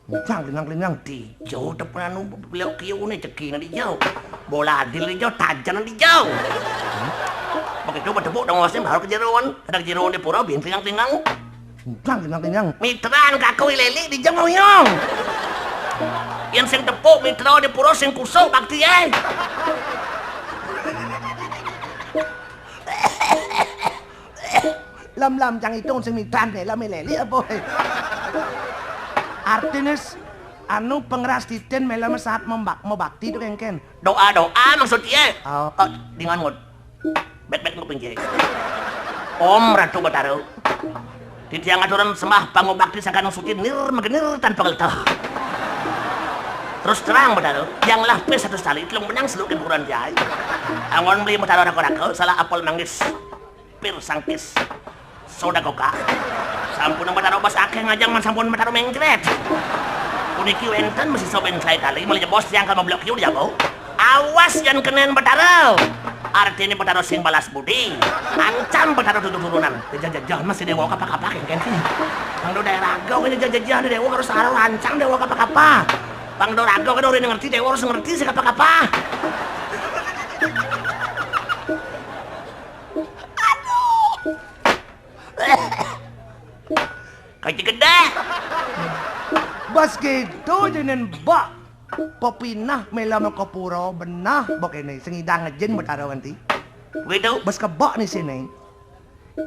Klingang-klingang. Dijau tepunan belok kiu ni ceki na dijau. Bola adil dijau, tajan dijau. Begitu bertepuk dong wasim, baru kejeruan. Ada kejeruan di pura, bin klingang-klingang. Jang, jang, jang. Mitran kaku ileli di jeng uyung. Yang sing tepuk mitra di pura sing kusuk bakti, eh. Lam-lam jang itung sing mitran deh, lam ileli apa, eh. Artinya s-, anu pengeras titin mela mesat membak-, mebakti tu kengken. Doa-doa maksudnya. Oh. Oh, dengan ngut. Bet-bet kuping cilik. Om Ratu Batara. Titiang aturan sembah pangubakti sakan suci nir megenir tanpa keltah. Terus terang Batara, yang lapis satu sali telung benang seluk kuburan jai. Angon beli Batara raka-raka, salah apel manggis. Pir sangkis. Soda koka. Sampun Batara bas akeh ngajang man sampun Batara mengkret. Puniki wenten masih soben saya kali, malih jebos tiang kal mablok kiu dijago. Awas yan kenen Batara. Artine Batara sing balas budi. Ancam Batara tutup turunan. Jajah-jajah masih dewa kapa-kapa kengken sih. Pang do daerah gau kene jajah-jajah dewa harus arah rancang dewa kapa-kapa. Pang do raga kene orang ngerti dewa harus ngerti sing kapa-kapa. Aduh. Kaji gedé. Bas gitu jenen bak. Pepinah mela maka pura benah bak ini sing idang ngejin Betara nganti. Gitu. Bas kebak ni sini.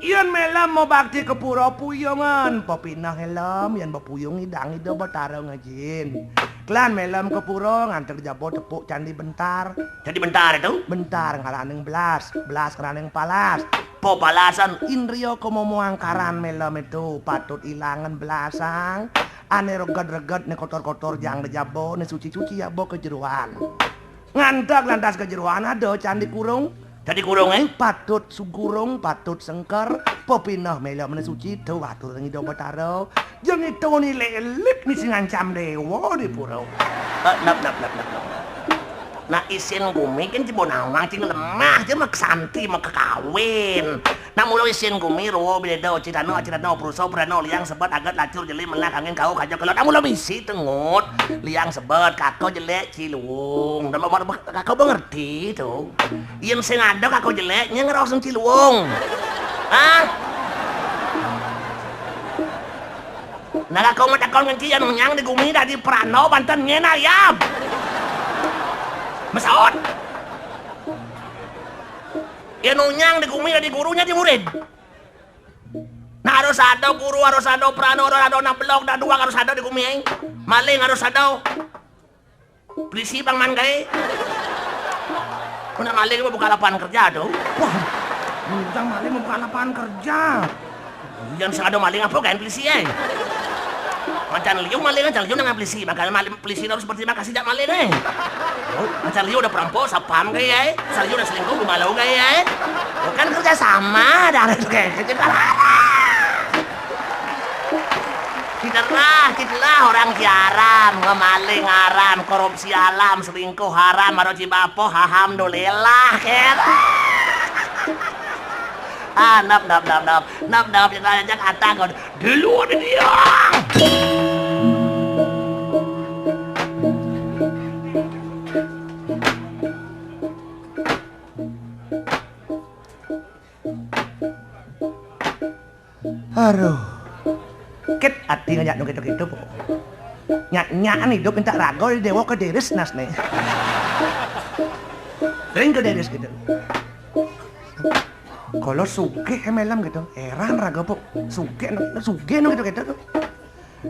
Yan mela mau bakti ke pura puyungan. Pepinah helm yan bepuyung idang ida Betara ngejin. Klan mela ke pura nganter jaba tepuk candi bentar. Candi bentar itu? Bentar ngaraning belas, belas ngaraning palas. Pepalasan. Indria kemomo angkaran mela metu patut ilangan belasang. Ane reged-reged ne kotor-kotor jang de jaba ne suci-suci jaba kejeroan. Ngantek lantas kejeroan ada candi kurung. Dadi gurung, eh? Patut sugurung, patut sengker, pepineh mela meneh suci, tuh atur ring Ida Betara. Jeng ito ni lelik ni sing ngancam dewa di pura. Eh, nap, nap, nap, nap, nap. Nah, isin gumi kan jebon awang cing lemah, je mek santi, mek kawin. Nah, mula isin gumi, rowa beda, cirana, cirana, prusa, prana, liang, sebet, aget, lacur, jeli, menah, angin, kau, kaja, kelot. Nah, mula misi, tengut. Liang, sebet, kaka, jelek, ciluung. Dan mau, mau, kaka mengerti, tuh. Yen sing ada kaka jelek, nyeng raos sing ciluung. Hah? Nah, kaka matakon ngenci yen nyang di gumi dadi prana banten nyen ayam. Mesaut. Yen nyang di gumi dadi guru, nyadi murid. Nah, harus ada guru, harus ada prana, harus ada anak belog, dah dua harus ada di gumi, eh. Maling harus ada. Polisi bang man gaé. Kena maling mau buka lapangan kerja tuh. Wah, mentang maling mau buka lapangan kerja. Yang sing ada maling apa gaé polisi, eh? Mancan liu maling, mancan liu nang polisi. Makanya maling polisi harus berterima kasih jak maling, eh. Oh, mancan liu udah perampok, sapam gaé, eh. Mancan liu udah selingkuh, gumalau gaé, eh. Oh, kan kerja sama dah itu kayak gitu. Cederah, cederah orang ki haram, ngemaling haram, korupsi haram, selingkuh haram, maro cibapo, alhamdulillah, ker. Ah, nap, nap, nap, nap, nap, nap, kita ajak atang kon. Dulu ada dia. Aduh. Kit ati ngajak nu gitu-gitu, pok. Nyak-nyakan hidup minta raga di dewa ke diris nas nih. Ring ke diris gitu. Kalau sugih melem gitu, heran raga, pok. Sugih, sugih nu gitu-gitu tuh.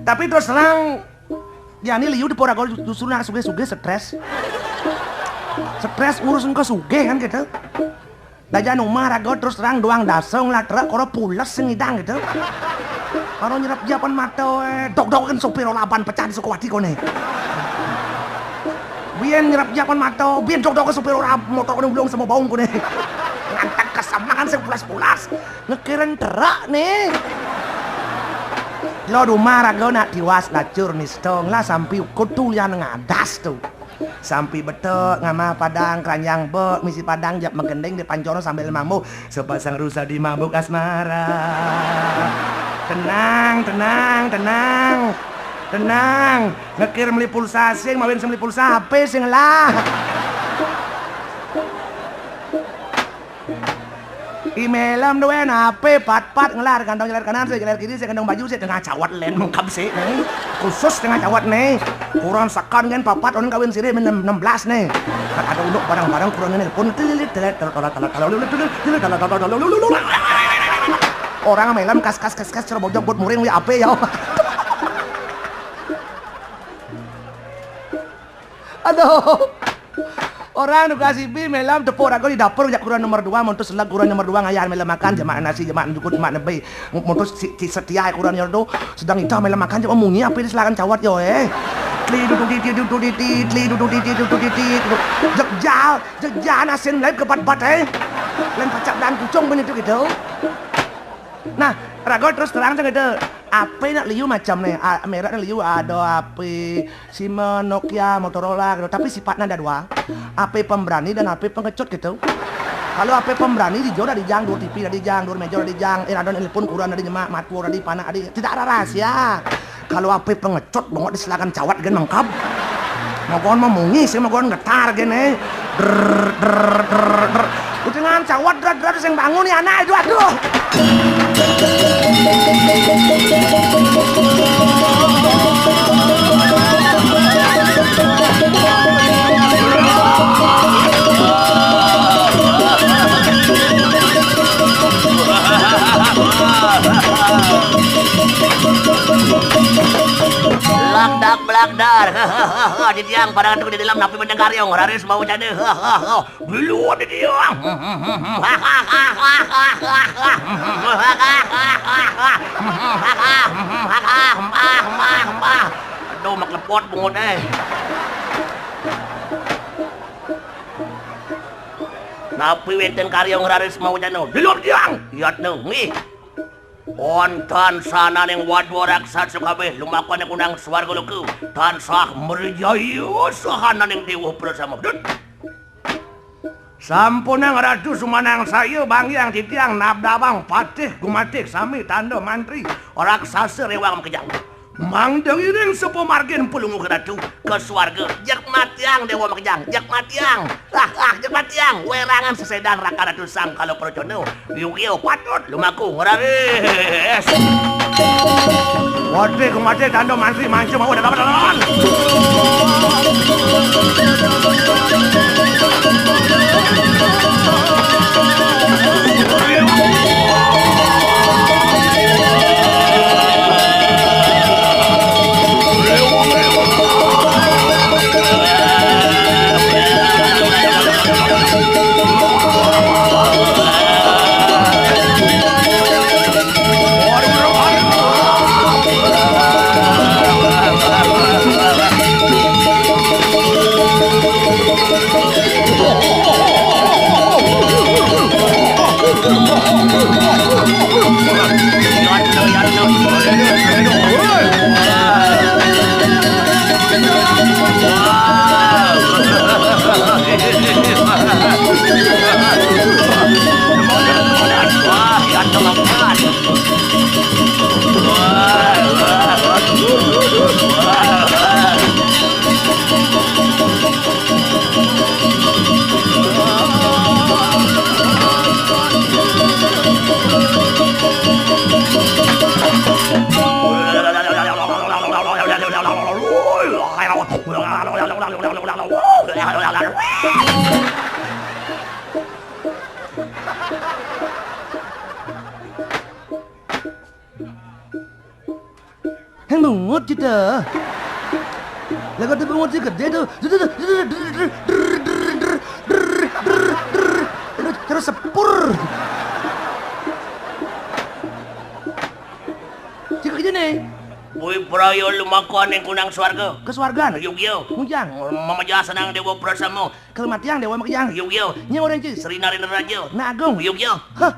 Tapi terus terang, jani liu di pora gol justru nak sugih-sugih stres. Stres urus engko sugih kan gitu. Dajan umah raga terus terang doang dasong lah truk koro pules sing ngidang gitu. Karo nyerep japan mata, eh, dok-dok kan sopir olaban pecah di Sukawati kone. Biyen nyerep japan mata, biyen dok-dok kan sopir ora motor kone ulung sama baung kone. Ngantek kesemangan sing pulas-pulas. Ngekiren truk nih. Lo rumah raga nak tiwas lacur nistong lah sampai kudu lian ngadas tuh. Sampai betok ngamah padang keranjang bek misi padang jak megending di pancono sambil mambu sepasang rusa di mabuk asmara. Tenang, tenang, tenang. Tenang. Ngekir meli pulsa sing mawin sing meli pulsa H P sing lah. Imelem duwe H P pat-pat ngelar kantong jeler kanan sik jeler kiri sik kantong baju sik tengah cawat len mengkap sik nih. Khusus tengah cawat nih. Kurang sekan kan papat orang kawin sirih enam belas nih. Kan ada unduk barang-barang kurang nelpon telilit telet telet telet telet telet telet telet telet telet telet telet telet telet telet. Orang melem kas kas kas kas cara bojok buat muring wi ape ya. Aduh. Orang nugas ibi melem tepuk raga di dapur jak kuran nomor dua montos selag kuran nomor dua ngayah melem makan jemak nasi jemak jukut jemak nebe montos si, si setia kuran nyor tu sedang itah melem makan jemak munyi api di selakan cawat yo eh. Tli du du di di du du di di tli du du di di du du di di. Jegjal jegjal asin melem kebat-bat eh. Lem pacak dan kucung ben itu gitu. Nah, raga terus terang aja gitu. Ape nak liu macam nih, a- merek nak liu ada ape Siemens, Nokia, Motorola gitu. Tapi sifatnya ada dua. Ape pemberani dan ape pengecut gitu. Kalau ape pemberani di jor di jang, dua T V di jang, dua meja di jang, eh ada nelpon kuran di nyemak, matuo di panak di tidak ada rahasia. Kalau ape pengecut bengok di selakan cawat gen mengkab. Mogon mau munyi sih mogon getar gen eh. Drrr, drrr, drrr, drrr. Utengan cawat drat drat sing bangun ya anak itu aduh. Lagdak blagdar. Di tiang padahal tuh di dalam napi mendengar yang raris mau jadi. Belum di tiang. Aduh, mak lepot bungut eh. Tapi wénten karya ngraris mawacana. Lelep tiang, yatna nggih. Wonten sananing wadwa raksasa kabéh lumakoné kunang swarga loka, tansah mrejaya sahananing déwa prasama. Dut. Sampunang Ratu sumanangsaya, banggihang titiang nabdabang patih gumatih sami tanda mantri raksasa réwang makejang. Mangda ngiring sapamargin Palungguh Ratu ka swarga. Jeg matiang déwa makejang, jeg matiang. Ah, ah, jeg matiang. Wérangan sesédan rakan Ratu Sang Kala Pracana. Yogya patut lumaku ngraris. Wadé kumadé tanda mantri manca mawa dadalanan. Hang bungut kita. Lah kok bungut sing gedé to. Terus sepur. Cik aja nih. Wih, praya lumaku aning kunang swarga. Ke swargan. Yogya. Mujang. Mamaja senang déwa prasama. Kal matiang déwa makejang. Yogya. Nyang orang ci. Sri Narendra Raja. Nak Agung. Yogya. Hah.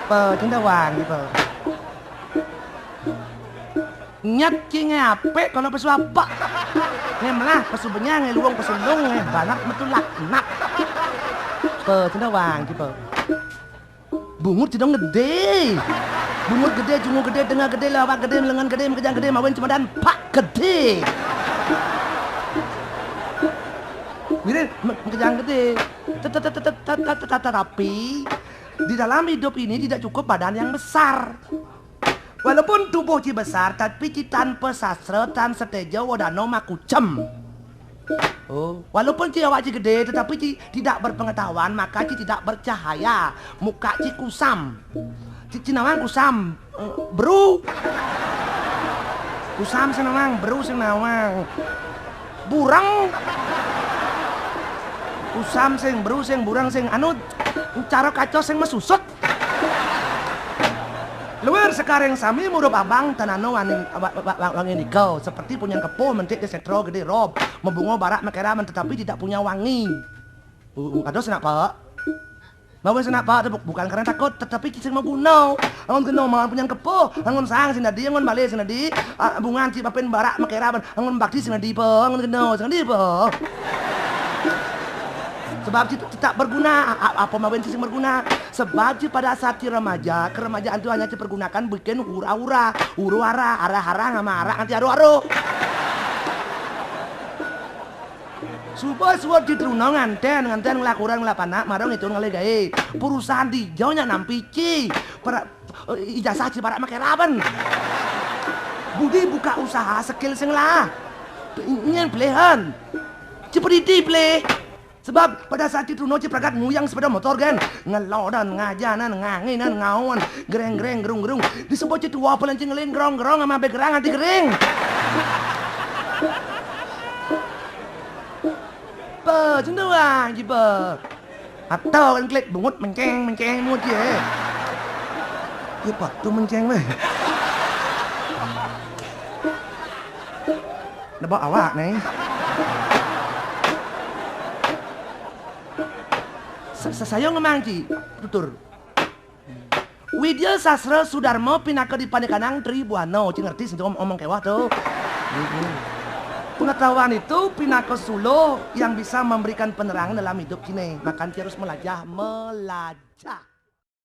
Pe, cendawang gitu. Nyat ci ngapé kalau pesu apa? Ngemelah pesu benyang, ngeluwung pesu lung, ngebanak metu laknak. Pe, cendawang gitu. Bungut cidong gedé. Bungut gedé, jungu gedé, tengah gedé, lawak gedé, lengan gedé, makejang gedé, mawen cumadan pak gedé. Wirid me-, makejang gedé. Tet-, tet-, tet-, tet-, tet-, tet-, Tetapi di dalam hidup ini tidak cukup badan yang besar. Walaupun tubuh ci besar, tapi ci tanpa sastra, tan seteja, wadana makucem. Oh, walaupun ci awak ci gedé, tetapi ci tidak berpengetahuan, maka ci tidak bercahaya. Muka ci kusam. Ci, ci nawang kusam. Eh, bru. Kusam sing nawang, bru sing nawang. Bureng. Kusam sing, bru sing, bureng sing. Anu, cara kaca sing mesusut. Luwir sekaring sami murup abang tanano waning, wa-, wa-, wa-, wangi nika, seperti punyang kepuh mentik di setra gedé rob, mabunga barak makéraban tetapi tidak punya wangi. Uh, uh, kados nak, Pak? Mawon senak, Pak, bu-, bukan karena takut, tetapi sing maguna. Angon kena mawon punyang kepuh, angon sang sing dadi, angon malih sing dadi, ah, bungan ci papin barak makéraban, angon bakti sing dadi, Pak, angon kena sing dadi, Pak. Sebab ci tak berguna, a-, a-, apa mawon ci sing berguna? Sebab ci pada saat ci remaja, keremajaan itu hanya ci pergunakan bikin hura-hura, huru-hara, hara-hara, ngama-hara, nganti aru-aru. Suba suwud ci truna nganten, nganten nglakuran nglapanak, marang itu ngalih gaé. Perusahaan dija nyak nampi ci. Para-, ijazah ci barak makéraban. Budi buka usaha skill sing lah. Nyén pilihan. Ci pedidi pilih. Sebab pada saat ci truna ci pragat nguyang sepeda motor gén, ngelodan, ngajanan, nganginan, ngaon, greng-greng, gerung-gerung. Disebut ci tua paling ci ngelin gerong-gerong sama begerang anti kering. Pe, cendawang ci pe. Atau kan klik bungut menceng, menceng bungut ya. Ya patu menceng weh. Nebak awak nih. Sasaya ngemang, Ci. Tutur. Widya Sastra Sudarma pinaka dipanekanang Tribuana. Ci ngerti sing om-, omong kéweh to. Pengetahuan itu pinaka suluh yang bisa memberikan penerangan dalam hidup ciné. Makanya harus melajah, melajah.